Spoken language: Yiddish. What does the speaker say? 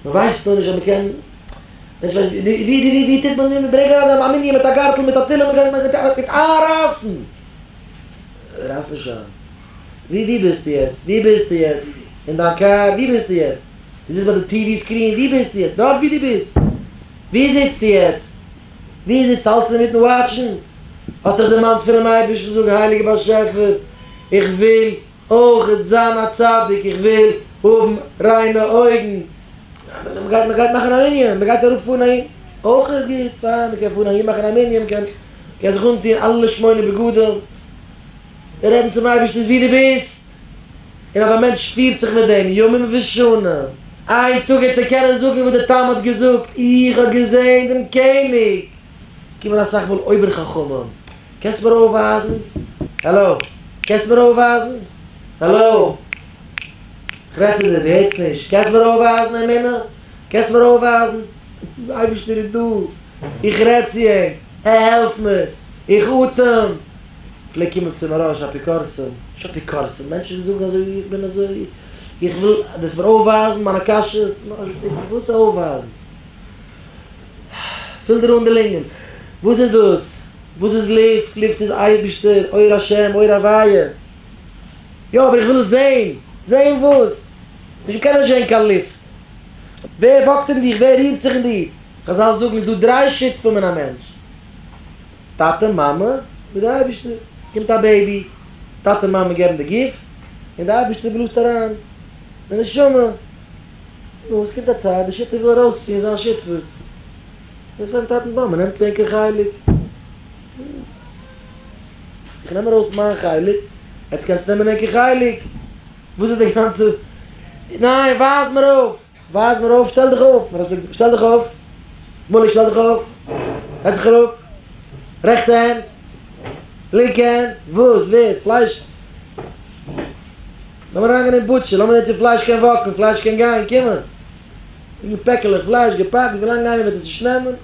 מען ווייסט נאר נישט אז מען קען, מענטש ווייסט ווי ווי ווי טוט מען מען ברענגט אריין א מנין מיט א גארטל מיט א תהלים מען גייט מען איינרייסן, רייס נישט איין, ווי ווי ביסטו יעצט? ווי ביסטו יעצט? אין דיין קאר? ווי ביסטו יעצט? דו זיצט ביי די TV screen? ווי ביסטו יעצט? דארט ווי דו ביסט! ווי זיצטו יעצט? ווי זיצט האלטסטו אינמיטן watch ן? האסט דיך דערמאנט פונעם אייבערשטן? זאג הייליגער באשעפער איך וויל אויך זיין א צדיק, איך וויל האבן ריינע אויגן, מען גייט מען גייט מאכן א מנין, מען גייט אראפ פארן אהין, אויך איז גוט, פיין, מען קען פארן אהין מאכן א מנין, מען קען קען זיך אנטון אלע שמונה בגדים, רעדן צום אייבערשטן ווי דו ביסט, און אז א מענטש פירט זיך מיט דעם ימים ושנים, איין טאג וועט ער קענען זאגן וואס דער תם האט געזאגט, איך האב געזען דעם קעניג, קומען אסאך מאל אויבער חכמים, קענסט מיר אויפווייזן? העלא? קענסט מיר אויפווייזן? העלא? כ'רעד צו דיר, דו הערסט נישט. קענסט מיר אויפווייזן אמונה? קענסט מיר אויפווייזן? דער אייבערשטער איז דא, איך רעד צו אים, ער העלפט מיר, איך אטעם. פלעג קומען צו מוהרא"ש אפיקורסים, נישט אפיקורסים, מענטשן זאגן אזוי איך בין אזוי, איך וויל דאס מיר אויפווייזן מיינע קשיות, מוהרא"ש פרעגט מיך וואס אויפווייזן? פיל דיר אן די לונגען, וואס איז דאס? וואס איז לופט? לופט איז אייבערשטער, אור השם, אור הוויה. יא, אבער איך וויל עס זען. זען וואס? נישט מ'קען נישט זען קיין לופט. ווער וואקט אין דיך? ווער רירט זיך אין דיר? חזל זאגן איז דא דריי שותפים אין א מענטש. טאטע, מאמע, מיט די אייבערשטער. עס קומט א baby, טאטע מאמע געבן די גוף, און די אייבערשטער בלאזט אריין די נשמה. נו, עס קומט א צייט, די שותף וויל ארויסציען זיין שותפות. זיי פרעגן טאטן מאמע, נעמטס ענקער חלק. איך נעם ארויס מיין חלק, עטס קענטס נעמען ענקער חלק. וואס איז די גאנצע, ניין ווייז מיר אויף, ווייז מיר אויף, שטעל דיך אויף, שטעל דיך אויף, מולי שטעל דיך אויף, זעץ זיך אראפ, רעכטע הענט, לינקע הענט, וואס, ווער, פלייש, לאמיר אריינגיין אין butcher, לאמיר זען צו פלייש קען walk ן, פלייש קען גיין, קומען. ליגן פעקעלעך פלייש געפאקט, ווילאנג איינער וועט עס נישט נעמען.